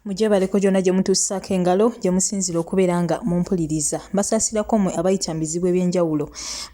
Mugyebaleko gyonna gye mutuusaako engalo gye musinziira okubeera nga mumpuliriza. Mbasaasirako mmwe abayita mu bizibu eby'enjawulo.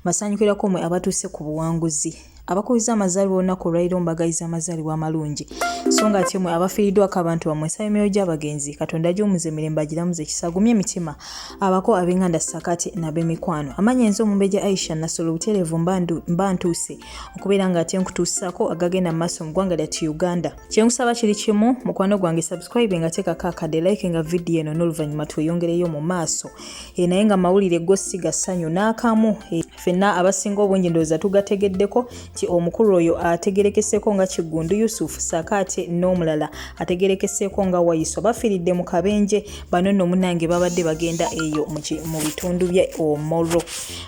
Mbasanyukirako mmwe abatuuse ku buwanguzi. Abakubiza amazaalibwa olunaku olwaleero mbagayiza amazaalibwa amalungi. So nga ate mmwe abafiiriddwako abantu bammwe nsaba emyoyo gy'abagenzi Katonda agiwummuze emirembe agiramuze ekisa agumye emitima abako ab'enganda ssaako ate n'ab'emikwano. Amannya nze Omumbejja Aisha Nassolo butereevu mba ntuuse okubeera nga ate nkutuusaako agagenda mu maaso mu ggwanga lyattu Uganda. Kyenkusaba kiri kimu mukwano gwange subscribe nga tekako akadde like nga video eno n'oluvannyuma tweyongereyo mu maaso e, naye nga mawulire go si gassanyu n'akamu e, fenna abasinga obungi ndowooza tugategeddeko nti omukulu oyo ategerekeseeko nga Kiggundu Yusuf ssaako ate n'omulala ategerekeseeko nga Waiswa bafiiridde mu kabenje. Bano nno munnange babadde bagenda eyo mu bitundu bye Omoro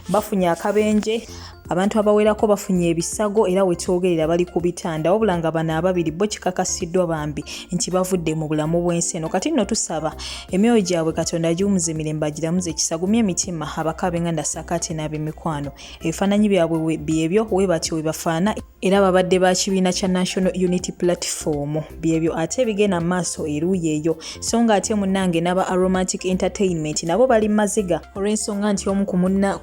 bafunye akabenje. Abantu abawerako bafunye ebisago era wetwogerera bali ku bitanda wabula nga bano ababiri bo kikakasiddwa bambi nti bavudde mu bulamu bw'ensi eno. Kati nno tusaba emyoyo gyabwe Katonda agiwumuze emirembe agiramuze ekisa agumye emitima abako ab'enganda ssaako ate n'ab'emikwano. Ebifaananyi byabwe byebyo webatyo webafaana era babadde ba kibiina kya National Unity Platform. Byebyo ate ebigenda mu maaso eruuyi eyo. So nga ate munnange n'aba Aromatic Entertainment nabo bali mu maziga olw'ensonga nti omu ku munna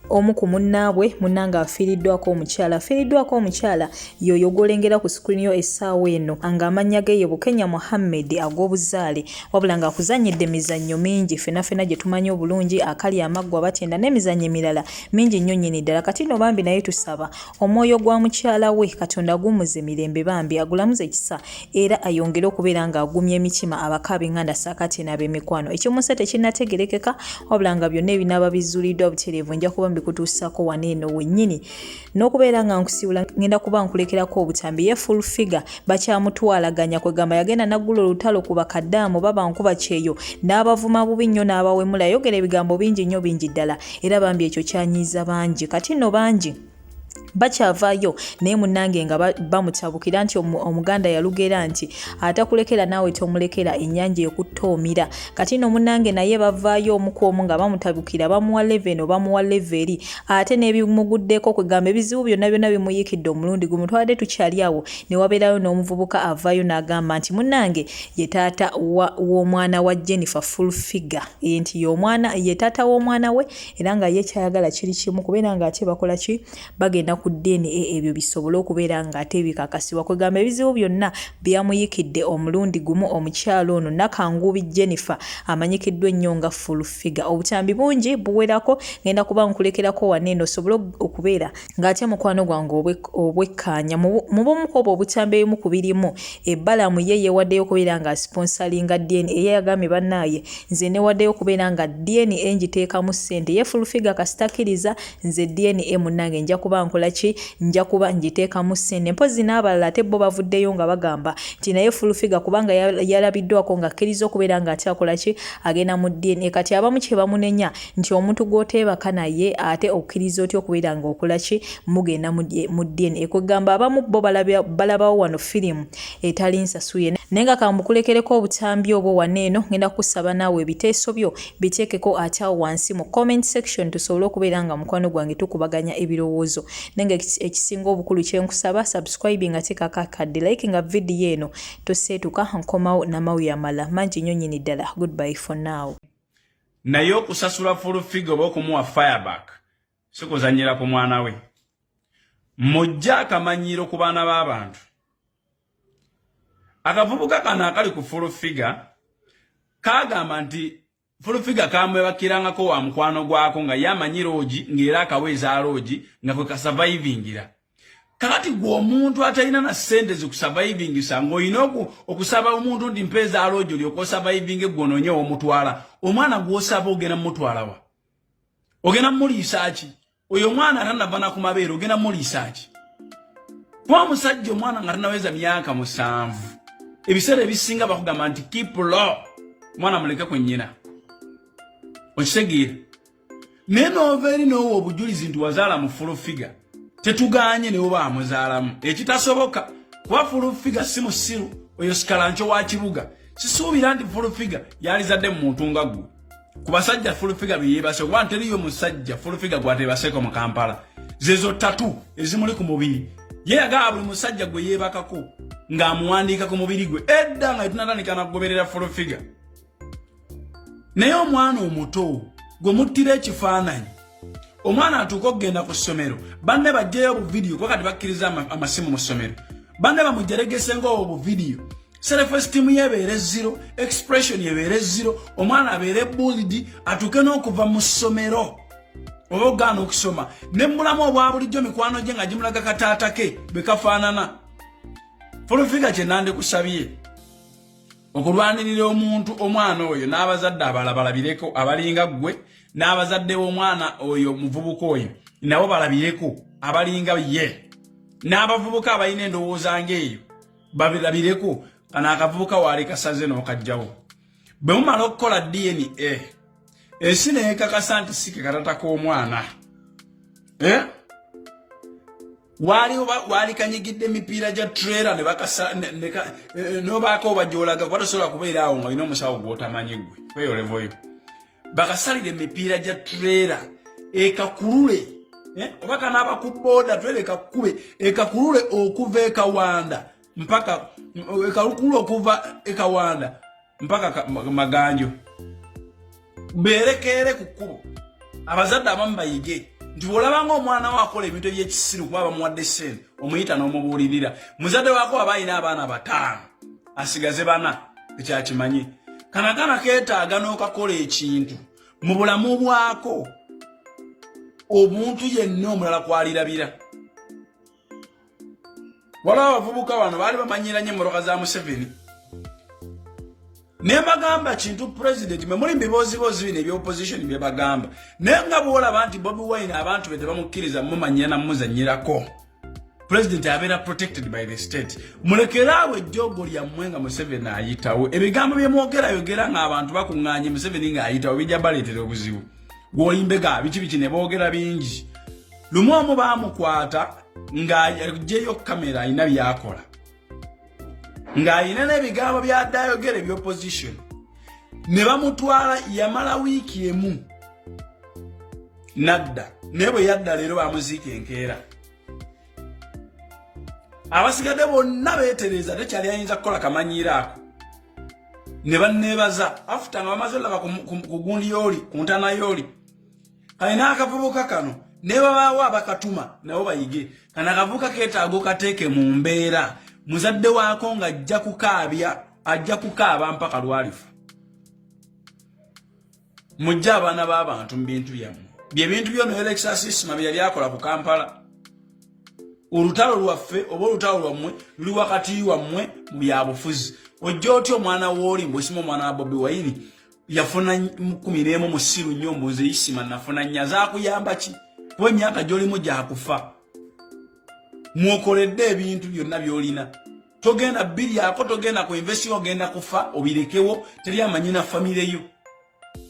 Omu ku munnaabwe munnange afiiriddwako omukyala. Afiiriddwako omukyala y'oyo gw'olengera ku screen yo essaawa eno ng'amannya ge ye Bukenya Muhammed ag'obuzaale wabula ng'akuzannyidde emizannyo mingi ffenna ffenna gye tumanyi obulungi akali amaggwa batenda n'emizannyo emirala mingi nnyo nnyini ddala. Kati nno bambi naye tusaba omwoyo gwa mukyala we Katonda aguwummuze mirembe bambi agulamuze ekisa era ayongere okubeera ng'agumya emitima abako ab'enganda ssaako ate n'ab'emikwano. Eky'omunsi tekinnategeerekeka wabula nga byonna ebinaaba bizuuliddwa butereevu nja kuba mbikutuusaako wano eno wennyini n'okubeera nga nkusiibula ngenda kuba nkulekerako obutambi. Ye Full Figure bakyamutwalaganya kwegamba yagenda n'aggula olutalo ku bakadaamu baba nkuba kyeyo n'abavuma bubi nnyo n'abawemula yayogera ebigambo bingi nnyo bingi ddala era bambi ekyo kyanyiiza bangi kati nno bangi bakyavaayo naye munnange nga bamutabukira nti omuganda yalugera nti atakulekera naawe tomulekera ennyanja ekutta omira. Kati no munnange naye bavaayo omu ku omu nga bamutabukira bamuwa leve eno bamuwa leve eri ate n'ebimuguddeko kwegamba ebizibu byonna byonna bimuyiikidde omulundi gumu. Twabadde tukyali awo ne wabeerayo n'omuvubuka avaayo n'agamba nti munnange ye taata w'omwana wa Jennifer Full Figure nti ye taata w'omwana we era nga ye kyayagala kiri kimu kubeera nga ate bakola ki bagenda ku DNA ebyo bisobole okubeera nga ate bikakasibwa. Kwegamba ebizibu byonna byamuyikidde omulundi gumu omukyala ono Nakanguubi Jennifer amanyikiddwa ennyo nga Full Figure. Obutambi bungi buwerako ngenda kuba nkulekerako wano eno osobole okubeera ng'ate mukwano gwange obwekkaanya mu bumu ku obwo obutambi ebimu ku birimu Ebalamu ye yeewaddeyo okubeera nga asiponsalinga DNA ye yagambye bannaaye nze newaddeyo okubeera nga DNA ngiteekamu ssente ye Full Figure kasita akkiriza nze DNA munnange nja kuba nkola ki nja kuba ngiteekamu ssente mpozzi n'abalala ate bo bavuddeyo nga bagamba nti naye Full Figure kubanga yalabiddwako ng'akkiriza okubeera ng'ate akola ki agenda mu DNA kati abamu kye bamunenya nti omuntu gw'oteebaka naye ate okkiriza otya okubeera ng'okola ki mugenda mu DNA kwegamba abamu bo balabawo wano firimu etali nsasuye naye nga kambukulekereko obutambi obwo wano eno ngenda kukusaba naawe ebiteeso byo biteekeko ate awo wansi mu comment section tusobole okubeera nga mukwano gwange tukubaganya ebirowoozo naye nga ekisinga obukulu kyenkusaba subscribe nga teekako akadde like nga vidiyo eno toseetuka nkomawo namawulire amala mangi nnyo nnyini ddala goodbye for now. Naye okusasula full figure oba okumuwa fireback si kuzannyira ku mwana we. Mujje akamanyiiro ku baana b'abantu. Akavubuka kano akali ku full figure kagamba nti full figure kamwebakirangako wa mukwano gwako nga ye amanyi loogi ng'era akawa eza loogi nga kwe kasavaivingira. Kakati gwe omuntu atalina na ssente zikusavaivingisa ng'olina okusaba omuntu nti mpa eza loogi olyoke osavaivinge gwe onoonye w'omutwala. Omwana gw'osaba ogenda mumutwala wa? Ogenda mumuliisa ki? Oyo omwana atanava na ku mabeere ogenda mumuliisa ki? Kuba musajja omwana nga tanaweza myaka 7 ebiseera ebisinga bakugamba nti keep low, omwana muleke ku nnyina. Okitegeera? Naye n'ova eri n'owa obujulizi nti wazaala mu full figure, tetugaanye ne oba amuzaalamu ekitasoboka kuba full figure si musiru, oyo sikalanco wa kibuga. Sisuubira nti full figure yalizadde mu muntu nga ggwe. Ku basajja full figure be yeebase kuba teriyo musajja full figure gw'ateebaseeko mu Kampala. Zezo tatu ezimuli ku mubiri. Ye yagaba buli musajja gwe yeebakako ng'amuwandiika ku mubiri gwe edda nga tunatandika nakugoberera Full Figure. Naye omwana omuto gwe muttira ekifaananyi, omwana atuuka okugenda ku ssomero, banne bajjeyo obuvidiyo, kuba kati bakkiriza amasimu mu ssomero, banne bamujeregese ngaobwo obuvidiyo, self esteem yebeere zero, expression yebeere zero, omwana abeere bullied, atuuke n'okuva mu ssomero oba okugaana okusoma. Ne mubulamu obwa bulijjo mikwano gye nga gimulaga kataata ke bwe kafaanana. Full Figure, kye nandikusabye okulwanirira omuntu omwana oyo n'abazadde abalala balabireko abalinga ggwe, n'abazadde b'omwana oyo muvubuka oyo nabo balabireko abalinga ye, n'abavubuka abalina endowooza ng'eyo babirabireko. Kano akavubuka waali kasaze n'okajjawo. Bwe mumala okukola DNA, ensi neyekakasa nti si ke katata k'omwana, eh? Waali waali kanyigidde emipiira gya trailer ne bakasa nobaako obajolaga, kuba tosobola kubeera awo nga olina omusawo gw'otamanyi ggwe kweyolevoyo. Bakasalira emipiira gya trailer ekakulule, eh? Oba kanaaba ku booda, trailer ekakkube, ekakulule okuva ekawanda mpaka ekakulule, okuva ekawanda mpaka Maganjo, beerekeere ku kkubo. Abazadde abamu bayige nti bw'olabanga omwana wo akola ebintu ebyekisiru kuba bamuwadde ssente, omuyita n'omubuulirira. Muzadde waako aba alina abaana 5, asigaze bana, ekyakimanyi kana kana keetaaga n'okakola ekintu mu bulamu bwako omuntu yenna omulala kwalirabira. Waliwo abavubuka wano baali bamanyira nnyo emmotoka za Museveni, ne mbagamba kintu president mwe muli mbibooziboozi bino ebya opposition bye bagamba. Naye nga bw'olaba nti Bobi Wine abantu be tebamukkiriza mumanyira namuzanyirako, president abeera protected by the state. Mulekeraawo ejjoogo lyammwe nga Museveni ayitawo. Ebigambo bye mwogera yogera ng'abantu bakuŋŋaanye, Museveni ng'ayitawo, bijja baleetera obuzibu. Gw'olimbega biki biki ne boogera bingi. Lumu omu baamukwata ng'aggyeyo kamera alina by'akola, ng'alina n'ebigambo by'adde ayogera ebyopposition, ne bamutwala. Yamala wiiki emu nadda, naye bwe yadda leero bamuziika enkeera. Abasigadde bonna beetereza, tekyali ayinza kukola kamanyiiro ako. Ne banneebaza afuta nga bamaze olaba ku gundi yooli, ku ntaana yooli. Kalina akavubuka kano ne babaawo abakatuma nabo bayige. Kano akavubuka keetaaga okateeke mu mbeera muzadde waako ng'ajja kukaabya, ajja kukaaba mpaka lwalifa. Mujje abaana b'abantu mu bintu byammwe, byebintu byona Alexas Isma bye yali akola ku Kampala. Olutalo lwaffe oba olutalo lwammwe luli wakati wammwe mu byabufuzi. Ojja otya omwana wooli mbwesima omwana wa Bobi Wine yafuna 11, musiru nnyo, mbuze Isima nafuna nnya, zaakuyamba ki? Kuba emyaka gy'olimu gyakufa, mwokoledde ebintu byonna by'olina, togenda biryako, togenda ku investi, ogenda kufa obirekewo, teri amanyi na famire yo,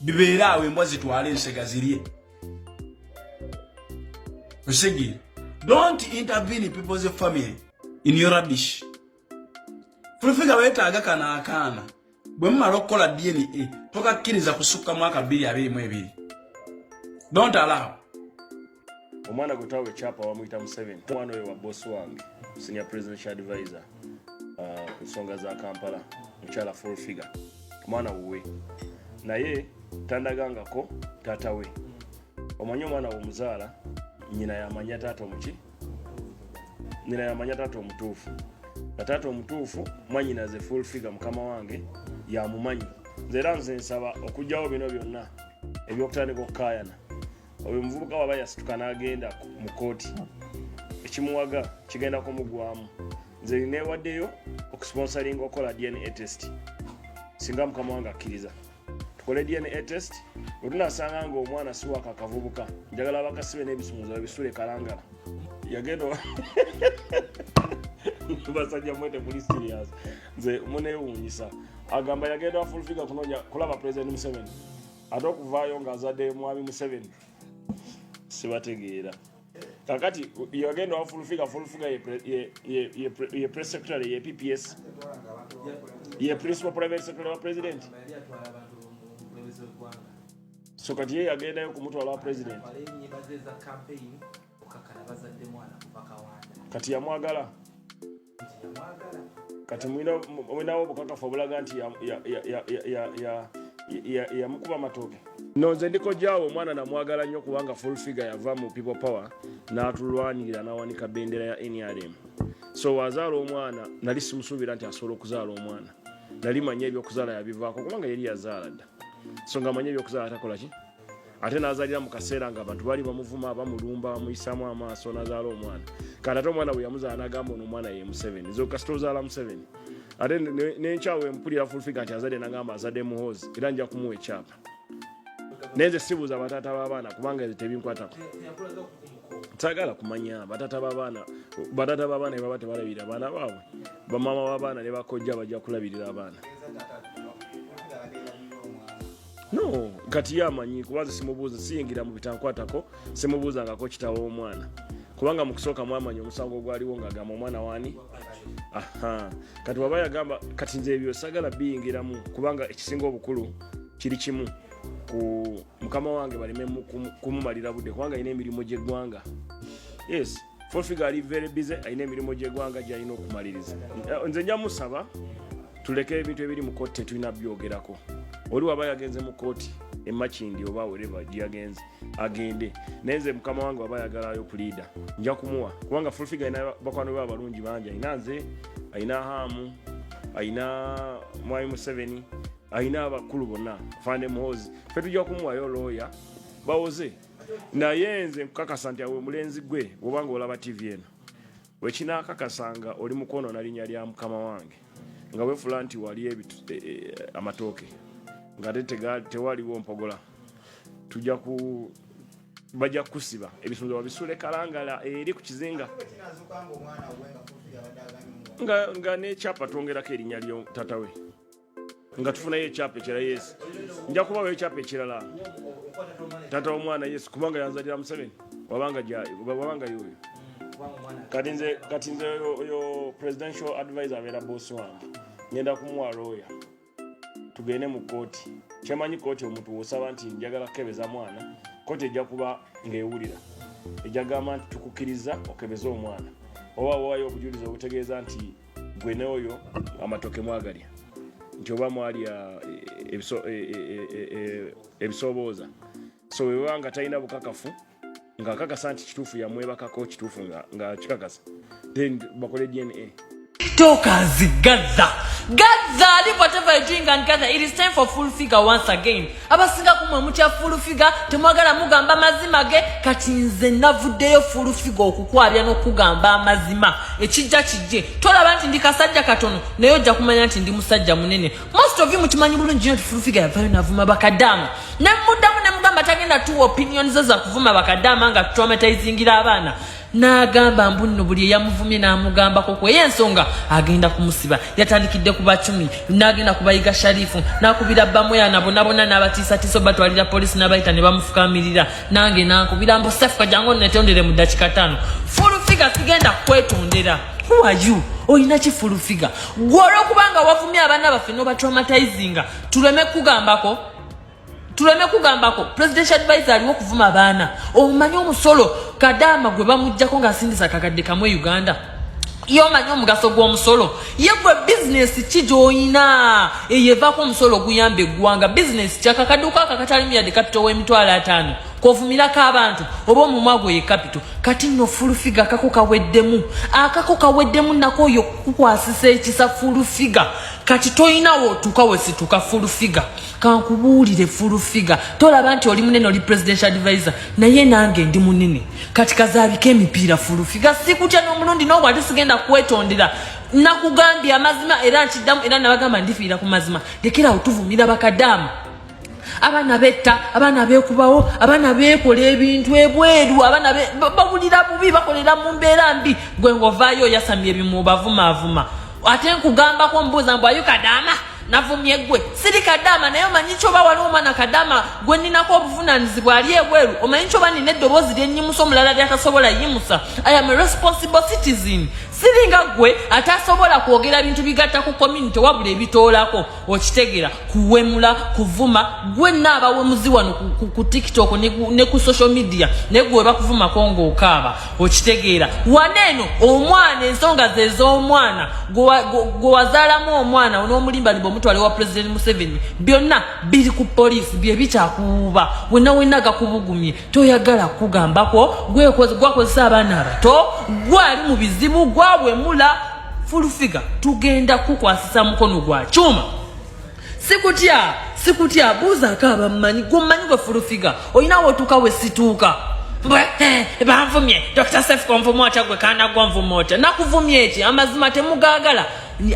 bibeere awo, embwa zitwale, ensega zirye. Osegere, don't intervene in people's family in your rubbish. Full Figure weetaaga kano akaana. Bwe mumala okukola DNA, tokakkiriza kusukka mwaka 2022. Don't allow. Omwana gwe twawa ekyapa bamuyita Museveni. Omwana oyo wa bosi wange, senior presidential advisor ku nsonga za Kampala, mukyala Full Figure. Omwana wuwe, naye tandagangako taata we. Omanyi omwana womuzaala, nyina yamanya taata omuki, nyina yamanya taata omutuufu. Nga taata omutuufu mwanyinaze Full Figure, mukama wange yamumanyi. Nze era nze nsaba okugjawo bino byonna ebyokutandika okukaayana. Oyo omuvubuka waba yasituka n'agenda mu kooti, ekimuwaga kigenda kumugwamu. Nze newaddeyo okusponsoringa okukola DNA test singa mukama wange akkiriza tukole DNA test. Bwe tunasanga nga omwana si waka akavubuka, njagala bakasibe n'ebisumuzo babisule Kalangala. Yagenda basajja mwe temuli serious, nze munewuunyisa. Agamba yagenda wa Full Figure kunoonya kulaba President Museveni, ate okuvaayo ng'azadde mwami Museveni. Sibategeera. Kakati yagenda wa Full Figure. Full Figure ye press secretary, ye PPS, ye principal private secretary wa president. So kati ye yagendayo kumutwala wa president. Enyimba ze za campaign okakana bazadde mwana kuva Kawanda. Kati yamwagala, kati mulinawo obukakafu obulaga nti yamukuba amatooke? No, nze ndiko jaawo omwana namwagala nnyo, kubanga Full Figure yava mu People Power n'atulwanirira, n'awanika bendera ya NRM. So wazaala omwana, nali simusuubira nti asobola okuzaala omwana. Nali manyi ebyokuzaala yabivaako, kubanga yeri yazaala dda. So nga manyi ebyokuzaala takola ki, ate n'azaalira mu kaseera nga abantu baali bamuvuma, bamulumba, bamuyisaamu amaaso, n'azaala omwana. Kati ate omwana bwe yamuzaala, n'agamba ono omwana ye Museveni. Nze kasita ozaala Museveni, ate nenkyawe mpulira Full Figure nti azadde, nagamba azadde Muhoozi, era nja kumuwa ekyapa. Naye nze sibuuza bataata b'abaana, kubanga nze tebinkwatako, sagala kumanya bataata b'abaana. Bataata b'abaana baba tebalabirira abaana baabwe, bamaama b'abaana ne bakojja bajja kulabirira abaana? No, kati ye amanyi, kubanze simubuuza, siyingira mu bitankwatako, simubuuzangako kitawo omwana, kubanga mu kusooka mwamanyi omusango ogwaliwo ng'agamba omwana waani. Aha, kati waba yagamba, kati nze ebyo sagala biyingiramu, kubanga ekisinga obukulu kiri kimu ku mukama wange, baleme kumumalira budde, kubanga alina emirimu gy'eggwanga. Yes, Full Figure ali very busy, alina emirimu gy'eggwanga gy'alina okumaliriza. Nze nja musaba tuleke ebintu ebiri mu kooti, tetulina byogerako. Oli waba yagenze mu kooti emakindi oba wereva gyeyagenze, agende. Naye nze mukama wange waba ayagalayo puliida, nja kumuwa, kubanga Full Figure alina bakwano be abalungi bangi. Alina nze, alina Haamu, alina Mwami Museveni, alina abakulu bonna, Fande Muhoozi. Fe tujja kumuwayo looya bawoze. Naye nze nkukakasa nti awe omulenzi gwe bwobanga olaba TV eno, wekinakakasa nga oli mukwonoona linnya lya mukama wange, nga wefula nti wali amatooke nga ate tewaliwo mpogola, tujja ku bajja kukusiba ebisumuluzo babisule Kalangala eri ku kizinga, nga n'ekyapa twongerako erinnya lyo tata we, nga tufunayo ekyapa ekirala. Yes, nja kubawo ekyapa ekirala, tata w'omwana. Yes, kubanga yanzalira Museveni, wabanga yoyo. Kati nze oyo presidential advisor abeera boss wange, ngenda kumuwa lawyer, tugende mu kooti. Kyemanyi, kooti omuntu wosaba nti njagala kukebeza mwana, kooti ejja kuba ng'ewulira, ejja gamba nti tukukkiriza okebeze omwana, oba wawayo obujulizi obutegeeza nti gwe n'oyo amatooke mwagalya, nti oba mwalya ebisoobooza. So weba nga talina bukakafu ng'akakasa nti kituufu yamwebakako, kituufu nga kikakasa, then bakole DNA. Talkers, gather, gather, leave whatever you're doing and gather. It is time for Full Figure once again. Abasinga kumwe mutya Full Figure, temwagala mugamba mazima ge. Kati nze navuddeyo, Full Figure, okukwabya n'okugamba amazima. Ekijja kijje. Tolaba nti ndi kasajja katono, naye ojja kumanya nti ndi musajja munene. Most of you mukimanyi bulungi nnyo nti Full Figure yavayo navuma bakadaama. Ne muddamu ne mugamba tagenda tuwa opinion ze za kuvuma bakadaama nga traumatizingira abaana. N'agamba mbu nno buli eyamuvumye n'amugambako ku ey'ensonga agenda kumusiba. Yatandikidde ku bacumi, n'agenda ku Bayiga Sharifu, n'akubira bamweyana bonna bonna, n'abatiisatiisa obatwalira polisi, n'abayita ne bamufukamirira. Nange nankubira mbu sefuka, jangu netondere mu ddakika 5. Full Figure, sigenda kwetondera. Who are you? Olina ki, Full Figure? Gwe olwokubanga wavumye abaana baffe n'obatraumatizinga, tuleme kugambako presidential advisor aliwo okuvuma abaana? Omanyi omusolo kadaama gwe bamugjako ng'asindisa 1,000 Uganda? Ye omanyi omugaso gw'omusolo? Ye gwe bizinesi ki gy'oyina eyo evaako omusolo oguyamba eggwanga? Bizinesi ki? Akakaduuka ako akatalimu yadde kapito w'emitwalo 50 kovumirako abantu, oba omumwa gwe ye kapito? Kati nno Full Figure, akako kaweddemu, akako kaweddemu. Nako oyo kukwasisa ekisa, Full Figure. Kati toyinawo otuuka wesituka, Full Figure. Kankubuulire, Full Figure, tolaba nti oli munene, oli presidential advisor, naye nange ndi munene. Kati kazaabiko emipiira, Full Figure. Sikutya n'omulundi n'obwo, ate sigenda kwetondera. Nakugambye amazima era nkiddamu, era nabagamba ndifiira ku mazima. Lekerawo tuvumira bakadaamu. Abaana betta, abaana beekubawo, abaana beekola ebintu ebweru, abaana bawulira bubi, bakolera mu mbeera mbi. Gwe ng'ovaayo oyasamya ebimu, obavumaavuma. Ate nkugambako, mbuuza mbu ayo kadaama. Navumye gwe, siri kadaama, naye omanyi kyoba waliwo omwana kadaama gwe nninako obuvunaanyizibwa ali ebweru. Omanyi kyoba nina eddoboozi lyenyimusa omulala lyatasobola yimusa. I am a responsible citizen. Siringa gwe atasobola kwogera bintu bigatta ku community, wabula ebitoolako. Okitegeera? Kuwemula, kuvuma. Gwe naabawemuzi wano ku TikTok ne ku social media, naye gwe bakuvumako ng'okaaba. Okitegeera? Waneeno omwana, ensonga ze ez'omwana gwe wazaalamu omwana n'omulimba limba omutwale wa President Museveni, byonna biri ku poliisi, bye bikyakuwuuba wenna wenna gakubugumye. Toyagala kugambako. Gwakozesa abaana abato, gwali mu bizibu, gwawemula. Full Figure, tugenda kukwasisa mukono gwa kyuma. Sikutya, sikutya. Buuzaako abammanyi. Gummanyi gwe Full Figure, olina wotuuka we situuka. Banvumye Dr Sefco, nvuma otya gwe kaana gwa? Nvuma otya? Nakuvumye eki? Amazima temugaagala.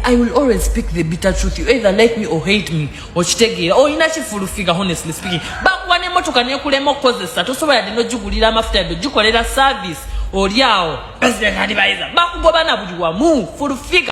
I will always speak the bitter truth. You either like me or hate me. Okitegeera? Olina ki, Full Figure? Honestly speaking, bakuwa n'emmotoka nekulema okukozesa, tosobola yadde n'ogigulira amafuta, yadde ogikolera service. Oli awo president advisor, bakugoba na buli wamu. Full Figure.